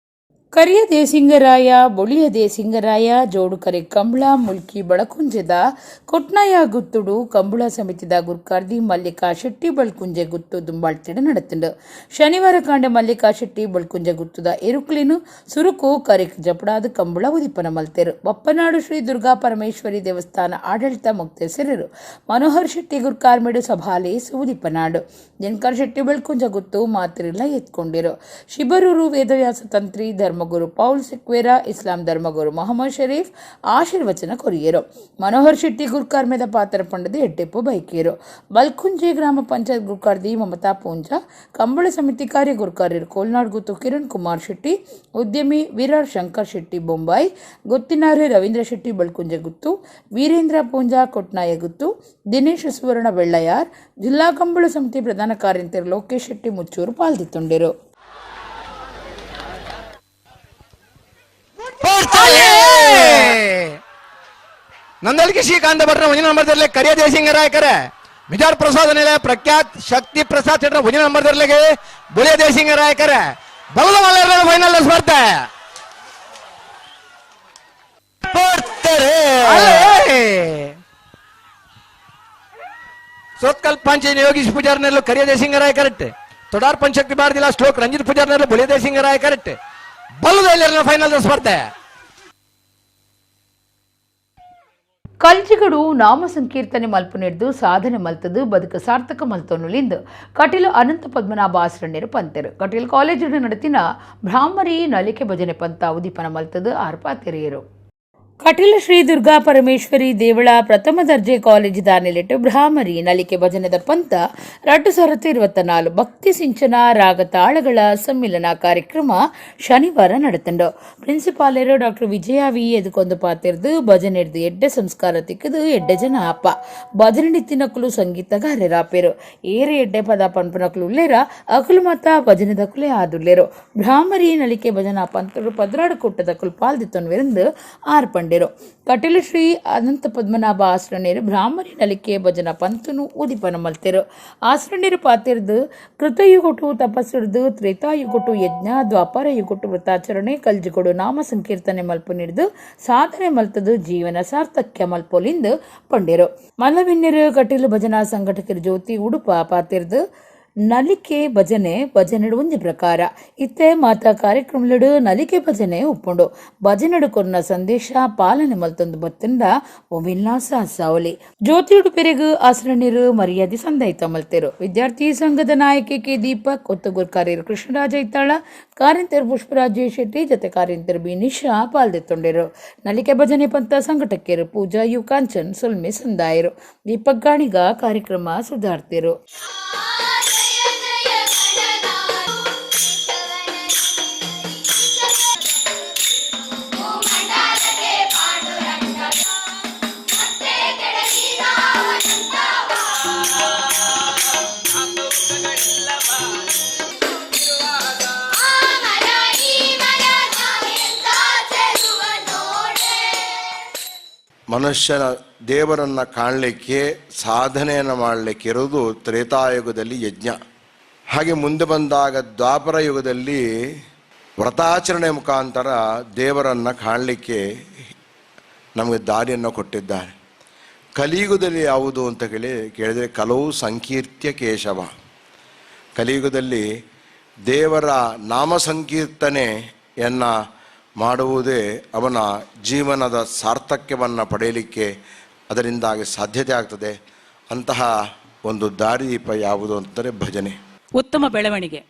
ಕರಿಯ ದೇಸಿಂಗರಾಯ ಬೊಳಿಯ ದೇಸಿಂಗರಾಯ ಜೋಡುಕರೆ ಕಂಬಳ ಮುಲ್ಕಿ ಬಳಕುಂಜೆದ ಕೊಟ್ನಾಯ ಗುತ್ತುಡು ಕಂಬಳ ಸಮಿತಿದ ಗುರ್ಕಾರ್ದಿ ಮಲ್ಲಿಕಾ ಶೆಟ್ಟಿ ಬಳ್ಕುಂಜೆ ಗುತ್ತು ದುಂಬಾಳ್ತಿಡ ನಡೆತಂಡು. ಶನಿವಾರ ಕಾಂಡೆ ಮಲ್ಲಿಕಾ ಶೆಟ್ಟಿ ಬಳ್ಕುಂಜೆ ಗುತ್ತುದ ಎರುಕ್ಲಿನು ಸುರುಕು ಕರಿಕ್ ಜಪಡಾದ ಕಂಬಳ ಉದಿಪನ ಮಲ್ತೆರು. ಬಪ್ಪನಾಡು ಶ್ರೀ ದುರ್ಗಾ ಪರಮೇಶ್ವರಿ ದೇವಸ್ಥಾನ ಆಡಳಿತ ಮುಕ್ತೇಸರರು ಮನೋಹರ್ ಶೆಟ್ಟಿ ಗುರ್ಕಾರ್ಮೇಡು ಸಭಾಲೇಸು ಉದಿಪನಾಡು. ದಿನಕರ್ ಶೆಟ್ಟಿ ಬಳ್ಕುಂಜ ಗುತ್ತು ಮಾತ್ರಿಲ್ಲ ಎತ್ಕೊಂಡಿರು. ಶಿಬರೂರು ವೇದವ್ಯಾಸ ತಂತ್ರಿ ಧರ್ಮಗುರು ಪೌಲ್ ಸಿಕ್ವೇರಾ, ಇಸ್ಲಾಂ ಧರ್ಮಗುರು ಮೊಹಮ್ಮದ್ ಶರೀಫ್ ಆಶೀರ್ವಚನ ಕೊರಿಯರು. ಮನೋಹರ್ ಶೆಟ್ಟಿ ಗುರ್ಕಾರ್ಮೇದ ಪಾತ್ರ ಪಂಡದ ಎಡ್ಡೆಪ್ಪು ಬೈಕೇರು. ಬಲ್ಕುಂಜೆ ಗ್ರಾಮ ಪಂಚಾಯತ್ ಗುರ್ಕಾರ್ದಿ ಮಮತಾ ಪೂಂಜಾ, ಕಂಬಳ ಸಮಿತಿ ಕಾರ್ಯ ಗುರ್ಕಾರ್ಯರು ಕೋಲ್ನಾಡ್ ಗುತ್ತು ಕಿರಣ್ ಕುಮಾರ್ ಶೆಟ್ಟಿ, ಉದ್ಯಮಿ ವೀರಾರ್ ಶಂಕರ್ ಶೆಟ್ಟಿ ಬೊಂಬಾಯಿ, ಗುತ್ತಿನಾರು ರವೀಂದ್ರ ಶೆಟ್ಟಿ ಬಲ್ಕುಂಜೆ ಗುತ್ತು, ವೀರೇಂದ್ರ ಪೂಂಜಾ ಕೊಟ್ನಾಯ ಗುತ್ತು, ದಿನೇಶ್ ಸುವರ್ಣ ಬೆಳ್ಳಯಾರ್, ಜಿಲ್ಲಾ ಕಂಬಳ ಸಮಿತಿ ಪ್ರಧಾನ ಕಾರ್ಯಂತರು ಲೋಕೇಶ್ ಶೆಟ್ಟಿ ಮುಚ್ಚೂರು ಪಾಲ್ದಿತ್ತುಂಡಿರು. ನಂದಳಿಕೆ ಶ್ರೀಕಾಂತ ಭಟ್ರ ಒಂದಿನ ನಂಬರ್ ಕರಿಯ ದೇಸಿಂಗರಾಯಕರೆ ವಿಚಾರ ಪ್ರಸಾದ್ ನೆಲೆ ಪ್ರಖ್ಯಾತ್ ಶಕ್ತಿ ಪ್ರಸಾದ್ ಶೆಟ್ಟರ ಒಂದಿನ ನಂಬರ್ ಬುಳಿಯ ದೇಸಿಂಗರಾಯಕರೆ ಬಲದ ಮಲ್ಲರ ಫೈನಲ್ ಸ್ಪರ್ಧೆ. ಸೋತ್ಕಲ್ ಪಂಚ ಯೋಗೀಶ್ ಪೂಜಾರ್ನೆಲ್ಲ ಕರಿಯ ದೇಸಿಂಗರಾಯ ಕರೆಕ್ಟ್, ತೊಡಾರ್ ಪಂಚಶಕ್ತಿ ಬಾರದಿಲ್ಲ ಶ್ಲೋಕ್ ರಂಜಿತ್ ಪೂಜಾರ್ನೆಲ್ಲ ಬುಳಿಯ ದೇಸಿಂಗರಾಯ ಕರೆಕ್ಟ್, ಬಲದ ಫೈನಲ್ ಸ್ಪರ್ಧೆ. ಕಲ್ಜಿಗಡು ನಾಮ ಸಂಕೀರ್ತನೆ ಮಲ್ಪುನೆಡ್ದು ಸಾಧನೆ ಮಲ್ತದು ಬದುಕು ಸಾರ್ಥಕ ಮಲ್ತೊನುಲಿಂದು ಕಟೀಲು ಅನಂತ ಪದ್ಮನಾಭ ಆಶ್ರಣ್ಯರು ಪಂತೆರು. ಕಟೀಲು ಕಾಲೇಜಿನ ನಡತಿನ ಬ್ರಾಹ್ಮರಿ ನಲಿಕೆ ಭಜನೆ ಪಂತ ಉದೀಪನ ಮಲ್ತದು ಆರ್ಪಾತೆರೆಯರು. ಕಟೀಲು ಶ್ರೀ ದುರ್ಗಾ ಪರಮೇಶ್ವರಿ ದೇವಳ ಪ್ರಥಮ ದರ್ಜೆ ಕಾಲೇಜು ದಾನಿಲಿಟ್ಟು ಬ್ರಾಹ್ಮರಿ ನಲಿಕೆ ಭಜನೆದ ಪಂತ 2024 ಭಕ್ತಿ ಸಿಂಚನ ರಾಗ ತಾಳಗಳ ಸಮ್ಮಿಲನ ಕಾರ್ಯಕ್ರಮ ಶನಿವಾರ ನಡೆತಂಡು. ಪ್ರಿನ್ಸಿಪಾಲರು ಡಾಕ್ಟರ್ ವಿಜಯ ವಿ ಎದುಕೊಂದು ಪಾತಿರ್ದು ಭಜನೆಡ್ದು ಎಡ್ಡೆ ಸಂಸ್ಕಾರ ತಿಕ್ಕದು ಎಡ್ಡೆ ಜನ ಅಪ್ಪ ಭಜನೆ ತಿನ್ನಕುಲು ಸಂಗೀತಗಾರರಾಪೇರು ಏರೆ ಎಡ್ಡೆ ಪದ ಪನ್ಪನಕುಲು ಉಲ್ಲೇರ ಅಕುಲು ಮಾತ ಭಜನೆದಕುಲೇ ಆದುಲ್ಲೇರು. ಬ್ರಾಹ್ಮರಿ ನಲಿಕೆ ಭಜನಾ ಪಂತರು 12 ಕೂಟದಕುಲು ಪಾಲ್ದಿತ್ತೊನ್ವಿರಂದು ಆರ್ಪಂಡು. ಕಟೀಲು ಶ್ರೀ ಅನಂತ ಪದ್ಮನಾಭ ಆಶ್ರಣ್ಯರು ಬ್ರಾಹ್ಮರಿ ನಲಿಕೆ ಭಜನಾ ಪಂತನು ಉದಿಪನ ಮಲ್ತೆರು. ಆಶ್ರಣ್ಯರು ಪಾತಿರ್ದು ಕೃತಯುಗೊಟು ತಪಸ್ಸಿಡ್ದು ತ್ರೇತಾಯುಗೊಟು ಯಜ್ಞ ದ್ವಾಪರ ಯುಗೊಟು ವೃತಾಚರಣೆ ಕಲ್ಜಿಗೊಡು ನಾಮ ಸಂಕೀರ್ತನೆ ಮಲ್ಪು ನೀಡ್ದು ಸಾಧನೆ ಮಲ್ತದು ಜೀವನ ಸಾರ್ಥಕ್ಯ ಮಲ್ಪೊಲಿಂದು ಪಂಡಿರು. ಮಲ್ಲವಿನ್ಯರು ಕಟೀಲು ಭಜನಾ ಸಂಘಟಕರು ಜ್ಯೋತಿ ಉಡುಪ ಪಾತಿರ್ದು ನಲಿಕೆ ಭಜನೆ ಭಜನೆಡು ಒಂಜಿ ಪ್ರಕಾರ ಇತ್ತೆ ಮಾತಾ ಕಾರ್ಯಕ್ರಮಲಡು ನಲಿಕೆ ಭಜನೆ ಉಪ್ಪುಂಡು. ಭಜನೆಡು ಕೊರ್ನ ಸಂದೇಶ ಪಾಲನೆ ಮಲ್ತೊಂದು ಬತ್ತಂಡ ಒವಿಲ್ಲಾಸ ಸಾವಲಿ. ಜ್ಯೋತಿ ಉಡುಪೆರೆಗು ಆಸರಣ್ಯರು ಮರ್ಯಾದೆ ಸಂದಾಯಿತ ಮಲ್ತೆರು. ವಿದ್ಯಾರ್ಥಿ ಸಂಘದ ನಾಯಕಿ ಕೆ ದೀಪಕ್, ಒತ್ತುಗುರ್ಕಾರ್ಯರು ಕೃಷ್ಣರಾಜ ಇತ್ತಾಳ, ಕಾರಿಂತರು ಪುಷ್ಪರಾಜ ಶೆಟ್ಟಿ ಜೊತೆ ಕಾರಿಂತರು ಬಿ ನಿಶಾ ಪಾಲ್ದೆತ್ತೊಂಡಿರು. ನಲಿಕೆ ಭಜನೆ ಪಂತ ಸಂಘಟಕಿಯರು ಪೂಜಾ you Kanchan ಸೊಲ್ಮೆ ಸಂದಾಯರು. ದೀಪಕ್ ಗಾಣಿಗ ಕಾರ್ಯಕ್ರಮ ಸುಧಾರ್ತಿರು. ಮನುಷ್ಯನ ದೇವರನ್ನು ಕಾಣಲಿಕ್ಕೆ ಸಾಧನೆಯನ್ನು ಮಾಡಲಿಕ್ಕೆ ಇರೋದು ತ್ರೇತಾಯುಗದಲ್ಲಿ ಯಜ್ಞ. ಹಾಗೆ ಮುಂದೆ ಬಂದಾಗ ದ್ವಾಪರ ಯುಗದಲ್ಲಿ ವ್ರತಾಚರಣೆ ಮುಖಾಂತರ ದೇವರನ್ನು ಕಾಣಲಿಕ್ಕೆ ನಮಗೆ ದಾರಿಯನ್ನು ಕೊಟ್ಟಿದ್ದಾರೆ. ಕಲಿಯುಗದಲ್ಲಿ ಯಾವುದು ಅಂತ ಕೇಳಿದರೆ ಕಲವು ಸಂಕೀರ್ತ್ಯ ಕೇಶವ. ಕಲಿಯುಗದಲ್ಲಿ ದೇವರ ನಾಮ ಸಂಕೀರ್ತನೆಯನ್ನು ಮಾಡುವುದೇ ಅವನ ಜೀವನದ ಸಾರ್ಥಕ್ಯವನ್ನು ಪಡೆಯಲಿಕ್ಕೆ ಅದರಿಂದಾಗಿ ಸಾಧ್ಯತೆ ಆಗ್ತದೆ. ಅಂತಹ ಒಂದು ದಾರಿದೀಪ ಯಾವುದು ಅಂತಂದರೆ ಭಜನೆ. ಉತ್ತಮ ಬೆಳವಣಿಗೆ.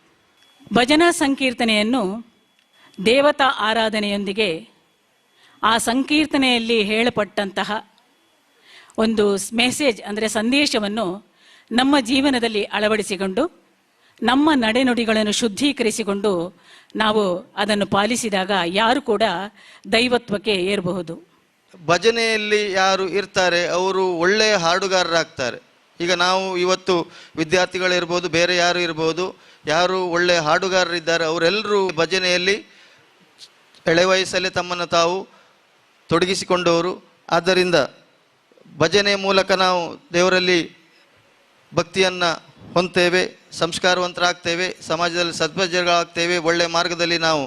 ಭಜನಾ ಸಂಕೀರ್ತನೆಯನ್ನು ದೇವತಾ ಆರಾಧನೆಯೊಂದಿಗೆ ಆ ಸಂಕೀರ್ತನೆಯಲ್ಲಿ ಹೇಳಪಟ್ಟಂತಹ ಒಂದು ಮೆಸೇಜ್ ಅಂದರೆ ಸಂದೇಶವನ್ನು ನಮ್ಮ ಜೀವನದಲ್ಲಿ ಅಳವಡಿಸಿಕೊಂಡು ನಮ್ಮ ನಡೆನುಡಿಗಳನ್ನು ಶುದ್ಧೀಕರಿಸಿಕೊಂಡು ನಾವು ಅದನ್ನು ಪಾಲಿಸಿದಾಗ ಯಾರು ಕೂಡ ದೈವತ್ವಕ್ಕೆ ಏರಬಹುದು. ಭಜನೆಯಲ್ಲಿ ಯಾರು ಇರ್ತಾರೆ ಅವರು ಒಳ್ಳೆಯ ಹಾಡುಗಾರರಾಗ್ತಾರೆ. ಈಗ ನಾವು ಇವತ್ತು ವಿದ್ಯಾರ್ಥಿಗಳಿರ್ಬೋದು, ಬೇರೆ ಯಾರು ಇರ್ಬೋದು, ಯಾರು ಒಳ್ಳೆಯ ಹಾಡುಗಾರರಿದ್ದಾರೆ ಅವರೆಲ್ಲರೂ ಭಜನೆಯಲ್ಲಿ ಎಳೆ ವಯಸ್ಸಲ್ಲಿ ತಮ್ಮನ್ನು ತಾವು ತೊಡಗಿಸಿಕೊಂಡವರು. ಆದ್ದರಿಂದ ಭಜನೆ ಮೂಲಕ ನಾವು ದೇವರಲ್ಲಿ ಭಕ್ತಿಯನ್ನು ಹೊಂದ್ತೇವೆ, ಸಂಸ್ಕಾರವಂತರಾಗ್ತೇವೆ, ಸಮಾಜದಲ್ಲಿ ಸದ್ಪ್ರಜೆಗಳಾಗ್ತೇವೆ, ಒಳ್ಳೆಯ ಮಾರ್ಗದಲ್ಲಿ ನಾವು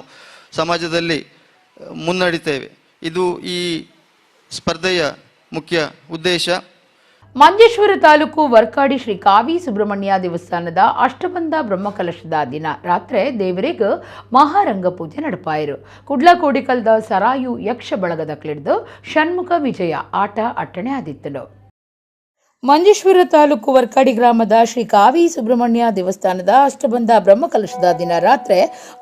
ಸಮಾಜದಲ್ಲಿ ಮುನ್ನಡಿತೇವೆ. ಇದು ಈ ಸ್ಪರ್ಧೆಯ ಮುಖ್ಯ ಉದ್ದೇಶ. ಮಂಜೇಶ್ವರ ತಾಲೂಕು ವರ್ಕಾಡಿ ಶ್ರೀ ಕಾವಿ ಸುಬ್ರಹ್ಮಣ್ಯ ದೇವಸ್ಥಾನದ ಅಷ್ಟಬಂಧ ಬ್ರಹ್ಮಕಲಶದ ದಿನ ರಾತ್ರಿ ದೇವರಿಗೆ ಮಹಾರಂಗ ಪೂಜೆ ನಡಪಾಯರು. ಕುಡ್ಲ ಕೋಡಿಕಲ್ದ ಸರಾಯು ಯಕ್ಷ ಬಳಗದ ಕ್ಲಿಡ್ದು ಷಣ್ಮುಖ ವಿಜಯ ಆಟ ಅಟ್ಟಣೆ ಆದಿತ್ತನು. ಮಂಜೇಶ್ವರ ತಾಲೂಕು ವರ್ಕಾಡಿ ಗ್ರಾಮದ ಶ್ರೀ ಕಾವಿ ಸುಬ್ರಹ್ಮಣ್ಯ ದೇವಸ್ಥಾನದ ಅಷ್ಟಬಂಧ ಬ್ರಹ್ಮಕಲಶದ ದಿನ ರಾತ್ರಿ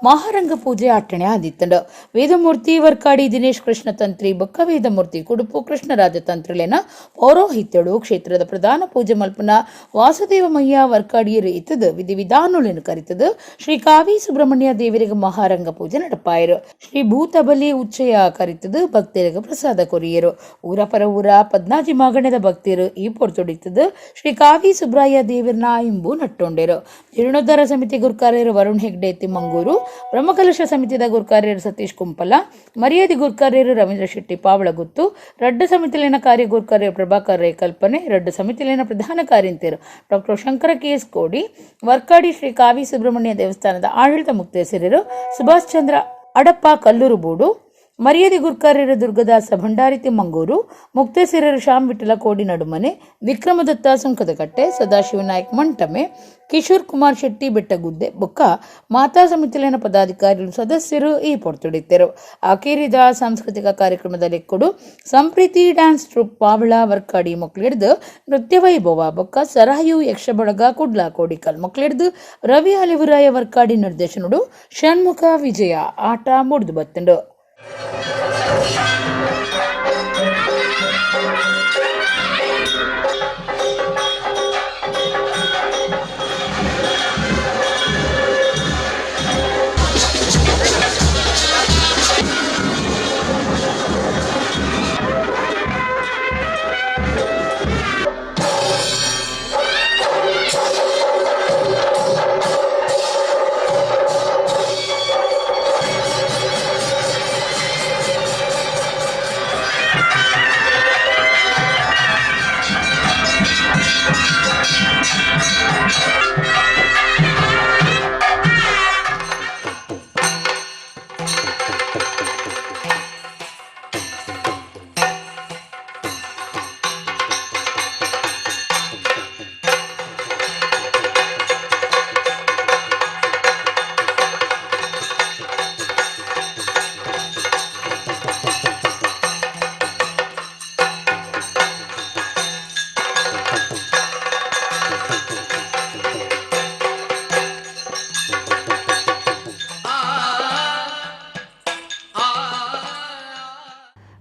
ಮಹಾರಂಗ ಪೂಜೆ ಅಟ್ಟಣೆ ಆದಿತ್ತಂಡು. ವೇದಮೂರ್ತಿ ವರ್ಕಾಡಿ ದಿನೇಶ್ ಕೃಷ್ಣ ತಂತ್ರಿ ಬೊಕ್ಕ ವೇದಮೂರ್ತಿ ಕುಡುಪು ಕೃಷ್ಣರಾಜ ತಂತ್ರಿಲೇನ ಪೌರೋಹಿತ್ಯಡು ಕ್ಷೇತ್ರದ ಪ್ರಧಾನ ಪೂಜೆ ಮಲ್ಪನ ವಾಸುದೇವಮಯ್ಯ ವರ್ಕಾಡಿಯರು ಇತ್ತದು ವಿಧಿವಿಧಾನುಗಳನ್ನು ಕರಿತದು ಶ್ರೀ ಕಾವಿ ಸುಬ್ರಹ್ಮಣ್ಯ ದೇವರಿಗೆ ಮಹಾರಂಗ ಪೂಜೆ ನಡಪಾಯರು. ಶ್ರೀ ಭೂತಬಲಿ ಉಚ್ಚಯ ಕರಿತದು ಭಕ್ತರಿಗೆ ಪ್ರಸಾದ ಕೊರಿಯರು. ಊರ ಪರ ಊರ ಪದ್ನಾಜಿ ಮಾಗಣದ ಭಕ್ತರು ಈ ಪೊರ್ತುಡಿ ಶ್ರೀ ಕಾವಿ ಸುಬ್ರಾಯ ದೇವರನ ಇಂಬು ನಟ್ಟೊಂಡೇರು. ಜೀರ್ಣೋದ್ಧಾರ ಸಮಿತಿ ಗುರ್ಕಾರ್ಯರು ವರುಣ್ ಹೆಗ್ಡೆ ತಿಮ್ಮಂಗೂರು, ಬ್ರಹ್ಮಕಲಶ ಸಮಿತಿದ ಗುರ್ಕಾರ್ಯರು ಸತೀಶ್ ಕುಂಪಲ, ಮರ್ಯಾದೆ ಗುರ್ಕಾರ್ಯರು ರವೀಂದ್ರ ಶೆಟ್ಟಿ ಪಾವಳಗುತ್ತು, ರಡ್ಡು ಸಮಿತಿಲಿನ ಕಾರ್ಯ ಗುರ್ಕಾರ್ಯರು ಪ್ರಭಾಕರ್ ರೈ ಕಲ್ಪನೆ, ರಡ್ಡು ಸಮಿತಿಲಿನ ಪ್ರಧಾನ ಕಾರ್ಯಂತಿಯರು ಡಾಕ್ಟರ್ ಶಂಕರ ಕೆಎಸ್ ಕೋಡಿ, ವರ್ಕಾಡಿ ಶ್ರೀ ಕಾವಿ ಸುಬ್ರಹ್ಮಣ್ಯ ದೇವಸ್ಥಾನದ ಆಡಳಿತ ಮುಕ್ತೇಸರರು ಸುಭಾಷ್ ಚಂದ್ರ ಅಡಪ್ಪ ಕಲ್ಲೂರು ಬೋಡು, ಮರ್ಯಾದೆ ಗುರ್ಕಾರ್ಯರು ದುರ್ಗದಾಸ ಭಂಡಾರಿ ತಿಮ್ಮಂಗೂರು, ಮುಕ್ತೇಸರರು ಶ್ಯಾಮ್ ವಿಠಲ ಕೋಡಿ ನಡುಮನೆ, ವಿಕ್ರಮದತ್ತ ಸುಂಕದಕಟ್ಟೆ, ಸದಾಶಿವನಾಯಕ್ ಮಂಟಮೆ, ಕಿಶೋರ್ ಕುಮಾರ್ ಶೆಟ್ಟಿ ಬೆಟ್ಟಗುದ್ದೆ ಬೊಕ್ಕ ಮಾತಾ ಸಮಿತಿಲಿನ ಪದಾಧಿಕಾರಿಗಳು ಸದಸ್ಯರು ಈ ಪೊರ್ತುಡಿದ್ದರು. ಆಕೇರಿದ ಸಾಂಸ್ಕೃತಿಕ ಕಾರ್ಯಕ್ರಮದಲ್ಲಿ ಕೊಡು ಸಂಪ್ರೀತಿ ಡ್ಯಾನ್ಸ್ ಟ್ರೂಪ್ ಪಾವಳ ವರ್ಕಾಡಿ ಮಕ್ಕಳಿಡ್ದು ನೃತ್ಯ ವೈಭವ ಬೊಕ್ಕ ಸರಾಯು ಯಕ್ಷಬಳಗ ಕುಡ್ಲಾ ಕೋಡಿಕಲ್ ಮಕ್ಕಳಿಡ್ದು ರವಿ ಅಲಿವುರಾಯ ವರ್ಕಾಡಿ ನಿರ್ದೇಶನಡು ಷಣ್ಮುಖ ವಿಜಯ ಆಟ ಮುಡಿದು ಬತ್ತಂಡು.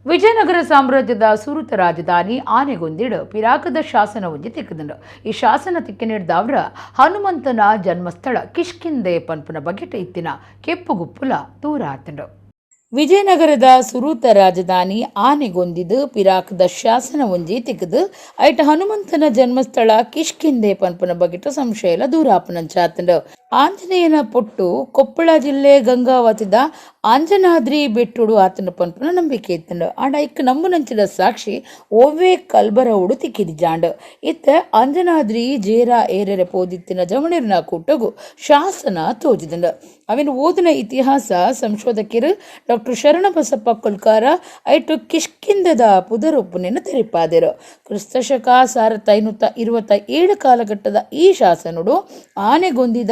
ವಿಜಯನಗರ ಸಾಮ್ರಾಜ್ಯದ ಸುರುತ ರಾಜಧಾನಿ ಆನೆಗೊಂದಿಡು ಪಿರಾಕದ ಶಾಸನ ಒಂಜಿ ತಿಕ್ಕದಂಡು. ಈ ಶಾಸನ ತಿಕ್ಕಿ ನೀಡಿದವರ ಹನುಮಂತನ ಜನ್ಮಸ್ಥಳ ಕಿಷ್ಕಿಂದೆ ಪನ್ಪುನ ಬಗೆಟ ಇತ್ತಿನ ಕೆಪ್ಪುಗುಪ್ಪುಲ ದೂರ ಆತಂಡು. ವಿಜಯನಗರದ ಸುರೂತ ರಾಜಧಾನಿ ಆನೆಗೊಂದಿದು ಪಿರಾಕದ ಶಾಸನ ಒಂಜಿ ತಿಕ್ಕದು ಐಟ ಹನುಮಂತನ ಜನ್ಮಸ್ಥಳ ಕಿಷ್ಕಿಂದೆ ಪನ್ಪುನ ಬಗೆಟ ಸಂಶಯಲ ದೂರಾಪನಂಚಾತಂಡು. ಆಂಜನೇಯನ ಪೊಟ್ಟು ಕೊಪ್ಪಳ ಜಿಲ್ಲೆ ಗಂಗಾವತಿದ ಆಂಜನಾದ್ರಿ ಬೆಟ್ಟುಡು ಆತನ ಪನ್ಪುನ ನಂಬಿಕೆ ಇತ್ತಂಡು. ಆಂಡ ಇಕ್ ನಂಬುನಂಚಿನ ಸಾಕ್ಷಿ ಓವೇ ಕಲ್ಬರವುಡು ತಿಕ್ಕಿದಿ ಜಾಂಡ್. ಇತ್ತ ಆಂಜನಾದ್ರಿ ಜೇರ ಏರೆರೆ ಪೋದಿತ್ತಿನ ಜವಣಿರ್ನ ಕೂಟಗು ಶಾಸನ ತೋಜಿದಂಡು. ಅವಿನ ಓದಿನ ಇತಿಹಾಸ ಸಂಶೋಧಕರು ಡಾಕ್ಟರ್ ಶರಣಬಸಪ್ಪ ಕೊಲ್ಕಾರ ಐಟು ಕಿಷ್ಕಿಂದದ ಪುದರೊಪ್ಪುನೆಯನ್ನು ತೆರಿಪಾದರು. ಕ್ರಿಸ್ತಶಕ 1527 ಕಾಲಘಟ್ಟದ ಈ ಶಾಸನಡು ಆನೆಗೊಂದಿದ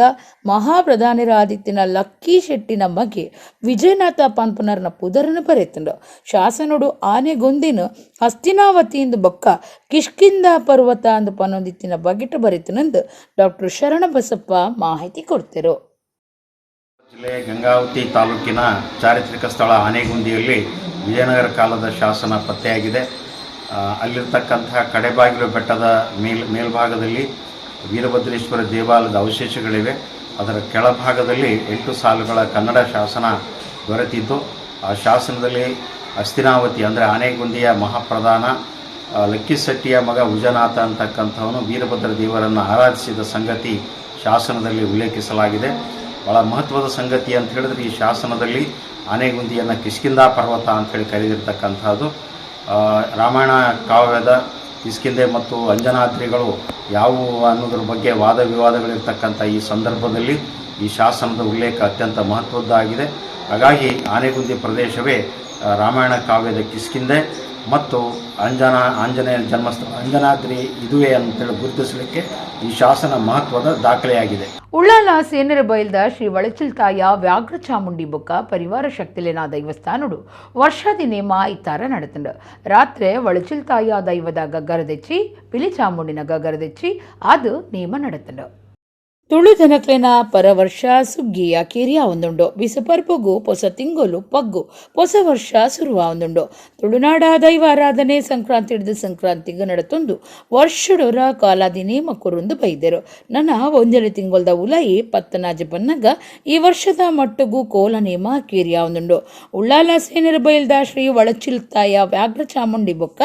ಮಹಾಪ್ರಧಾನರಾದಿತ್ತಿನ ಲಕ್ಕಿ ಶೆಟ್ಟಿನ ಮಗೆ ವಿಜಯನಾಥ ಪನ್ಪುನರ್ನ ಪುದರನ್ನು ಬರೆತಂಡು. ಶಾಸನಡು ಆನೆಗೊಂದಿನ ಹಸ್ತಿನಾವತಿಯಿಂದ ಬೊಕ್ಕ ಕಿಷ್ಕಿಂದ ಪರ್ವತ ಅಂದು ಪನ್ನೊಂದಿತ್ತಿನ ಬಗೆಟು ಬರೆತನಂದು ಡಾಕ್ಟರ್ ಶರಣಬಸಪ್ಪ ಮಾಹಿತಿ ಕೊಡ್ತಿರು. ಜಿಲ್ಲೆಯ ಗಂಗಾವತಿ ತಾಲೂಕಿನ ಚಾರಿತ್ರಿಕ ಸ್ಥಳ ಆನೆಗುಂದಿಯಲ್ಲಿ ವಿಜಯನಗರ ಕಾಲದ ಶಾಸನ ಪತ್ತೆಯಾಗಿದೆ. ಅಲ್ಲಿರ್ತಕ್ಕಂತಹ ಕಡೆಬಾಗಿಲು ಬೆಟ್ಟದ ಮೇಲ್ಭಾಗದಲ್ಲಿ ವೀರಭದ್ರೇಶ್ವರ ದೇವಾಲಯದ ಅವಶೇಷಗಳಿವೆ. ಅದರ ಕೆಳಭಾಗದಲ್ಲಿ 8 ಸಾಲುಗಳ ಕನ್ನಡ ಶಾಸನ ದೊರೆತಿದ್ದು, ಆ ಶಾಸನದಲ್ಲಿ ಹಸ್ತಿನಾವತಿ ಅಂದರೆ ಆನೆಗುಂದಿಯ ಮಹಾಪ್ರಧಾನ ಲಕ್ಕಿಸೆಟ್ಟಿಯ ಮಗ ವಿಜಯನಾಥ ಅಂತಕ್ಕಂಥವನು ವೀರಭದ್ರ ದೇವರನ್ನು ಆರಾಧಿಸಿದ ಸಂಗತಿ ಶಾಸನದಲ್ಲಿ ಉಲ್ಲೇಖಿಸಲಾಗಿದೆ. ಭಾಳ ಮಹತ್ವದ ಸಂಗತಿ ಅಂತ ಹೇಳಿದ್ರೆ ಈ ಶಾಸನದಲ್ಲಿ ಆನೆಗುಂದಿಯನ್ನು ಕಿಷ್ಕಿಂಧಾ ಪರ್ವತ ಅಂಥೇಳಿ ಕರೆದಿರ್ತಕ್ಕಂಥದ್ದು. ರಾಮಾಯಣ ಕಾವ್ಯದ ಕಿಷ್ಕಿಂಧೆ ಮತ್ತು ಅಂಜನಾದ್ರಿಗಳು ಯಾವುವು ಅನ್ನೋದ್ರ ಬಗ್ಗೆ ವಾದ ವಿವಾದಗಳಿರ್ತಕ್ಕಂಥ ಈ ಸಂದರ್ಭದಲ್ಲಿ ಈ ಶಾಸನದ ಉಲ್ಲೇಖ ಅತ್ಯಂತ ಮಹತ್ವದ್ದಾಗಿದೆ. ಹಾಗಾಗಿ ಆನೆಗುಂದಿ ಪ್ರದೇಶವೇ ರಾಮಾಯಣ ಕಾವ್ಯದ ಕಿಷ್ಕಿಂಧೆ ಮತ್ತು ಆಂಜನೇಯ ಜನ್ಮಸ್ಥಳ ಅಂಜನಾದ್ರಿ ಇದುವೇ ಅಂತೇಳಿ ಗುರುತಿಸಲಿಕ್ಕೆ ಈ ಶಾಸನ ಮಹತ್ವದ ದಾಖಲೆಯಾಗಿದೆ. ಉಳ್ಳಾಲ ಸೇನರ ಬಯಲ್ದ ಶ್ರೀ ವಳಚಿಲ್ತಾಯ ವ್ಯಾಘ್ರ ಚಾಮುಂಡಿ ಬೊಕ್ಕ ಪರಿವಾರ ಶಕ್ತಿಲೇನ ದೈವಸ್ಥಾನಡು ವರ್ಷಾದಿ ನೇಮ ಇತ್ತಾರ ನಡತಂಡು. ರಾತ್ರಿ ವಳಚಿಲ್ತಾಯ ದೈವದ ಗಗ್ಗರದೆಚ್ಚಿ ಪಿಲಿ ಚಾಮುಂಡಿನ ಗಗ್ಗರದೆಚ್ಚಿ ಅದು ನೇಮ ನಡತಂಡು. ತುಳು ಜನಕ್ಲೆನ ಪರವರ್ಷ ಸುಗ್ಗಿಯ ಕಿರಿಯ ಒಂದುಂಡು. ಬಿಸುಪರ್ಪುಗು ಪೊಸ ತಿಂಗೊಲು ಪಗ್ಗು ಪೊಸ ವರ್ಷ ಸುರುವ ಒಂದುಂಡು. ತುಳುನಾಡ ದೈವ ಆರಾಧನೆ ಸಂಕ್ರಾಂತಿ ಹಿಡಿದು ಸಂಕ್ರಾಂತಿಗೆ ನಡತೊಂದು ವರ್ಷಡೊರ ಕಾಲಾದಿ ನೇಮ ಕೊರೊಂದು ಬೈದೆರು. ನನ್ನ ಒಂಜನೆ ತಿಂಗೊಲ್ದ ಉಲಯಿ ಪತ್ತನಾಜಿ ಬನ್ನಗ ಈ ವರ್ಷದ ಮಟ್ಟಗು ಕೋಲ ನೇಮ ಕಿರಿಯ ಒಂದುಂಡು. ಉಳ್ಳಾಲ ಸೇನರ ಬಯಲ್ದ ಶ್ರೀ ವಳಚಿಲ್ತಾಯ ವ್ಯಾಘ್ರ ಚಾಮುಂಡಿ ಬೊಕ್ಕ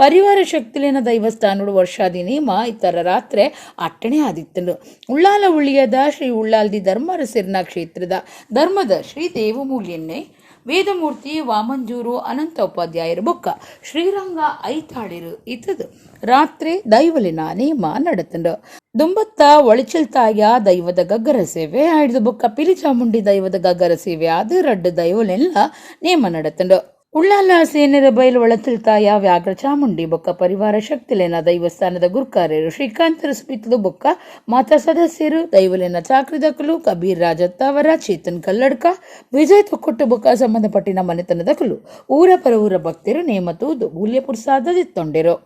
ಪರಿವಾರ ಶಕ್ತಿಲೇನ ದೈವಸ್ಥಾನಡು ವರ್ಷಾದಿ ನೇಮ ಇತರ ರಾತ್ರೆ ಅಟ್ಟಣೆ ಆದಿತ್ತನು. ಉಳ್ಳಾಲ ಉಳ್ಳಿಯದ ಶ್ರೀ ಉಳ್ಳಾಲ್ದಿ ಧರ್ಮರಸಿರ್ನ ಕ್ಷೇತ್ರದ ಧರ್ಮದ ಶ್ರೀ ದೇವಮೂಲ್ಯನ್ನೇ ವೇದಮೂರ್ತಿ ವಾಮಂಜೂರು ಅನಂತ ಉಪಾಧ್ಯಾಯರು ಬೊಕ್ಕ ಶ್ರೀರಂಗ ಐತಾಳಿರು ಇತ್ತದು ರಾತ್ರಿ ದೈವಲಿನ ನೇಮ ನಡತಂಡು. ದುಂಬತ್ತ ಒಳಚಲ್ತಾಯ ದೈವದ ಗಗ್ಗರ ಸೇವೆ ಆಯ್ದು ಬೊಕ್ಕ ಪಿಲಿಚಾಮುಂಡಿ ದೈವದ ಗಗ್ಗರ ಸೇವೆ ಆದ ರಡ್ಡು ದೈವಲೆಲ್ಲ ನೇಮ ನಡತಂಡು. ಉಳ್ಳಾಲ ಸೇನರ ಬಯಲು ಒಳತಿಲ್ತಾಯ ವ್ಯಾಘ್ರ ಚಾಮುಂಡಿ ಬೊಕ್ಕ ಪರಿವಾರ ಶಕ್ತಿಲೇನ ದೈವಸ್ಥಾನದ ಗುರ್ಕಾರ್ಯರು ಶ್ರೀಕಾಂತರ ಸುಪಿತದು ಬೊಕ್ಕ ಮಾತಾ ಸದಸ್ಯರು ದೈವಲೇನ ಚಾಕ್ರಿದಕಲು ಕಬೀರ್ ರಾಜತ್ತಾವರ ಚೇತನ್ ಕಲ್ಲಡ್ಕ ವಿಜಯ್ ತೊಕ್ಕೊಟ್ಟು ಬೊಕ್ಕ ಸಂಬಂಧಪಟ್ಟಿನ ಮನೆತನದಕಲು ಊರ ಪರವೂರ ಭಕ್ತರು ನೇಮತೂದು ಗೂಲ್ಯ ಪುರ್ಸಾದದಿತ್ತೊಂಡೆರು.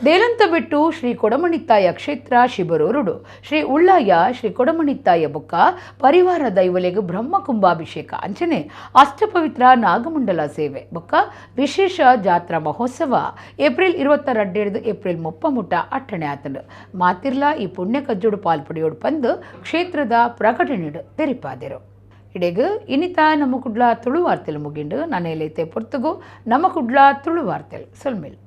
ದೇಲಂತಬೆಟ್ಟು ಶ್ರೀ ಕೊಡಮಣಿತ್ತಾಯ ಕ್ಷೇತ್ರ ಶಿಬರೂರುಡು ಶ್ರೀ ಉಳ್ಳಾಯ ಶ್ರೀ ಕೊಡಮಣಿತ್ತಾಯ ಬೊಕ್ಕ ಪರಿವಾರ ದೈವಲೆಗು ಬ್ರಹ್ಮ ಕುಂಭಾಭಿಷೇಕ ಅಂಚನೆ ಅಷ್ಟಪವಿತ್ರ ನಾಗಮಂಡಲ ಸೇವೆ ಬೊಕ್ಕ ವಿಶೇಷ ಜಾತ್ರಾ ಮಹೋತ್ಸವ ಏಪ್ರಿಲ್ 22 ಏಪ್ರಿಲ್ 30 ಮುಟ್ಟ ಅಟ್ಟಣೆ ಆತಂಡು. ಮಾತಿರ್ಲಾ ಈ ಪುಣ್ಯ ಕಜ್ಜೋಡು ಪಾಲ್ಪಡಿಯೋಡು ಪಂದು ಕ್ಷೇತ್ರದ ಪ್ರಕಟಣೆಡು ತೆರಿಪಾದಿರು. ಇಡೆಗು ಇನಿತ ನಮ್ಮ ಕುಡ್ಲ ತುಳು ವಾರ್ತೆಲು ಮುಗಿಂಡು. ನಾನೇಲೈತೆ ಪೊರ್ತುಗು ನಮ್ಮ ಕುಡ್ಲ ತುಳು ವಾರ್ತೆಲು ಸೊಲ್ಮೇಲ್.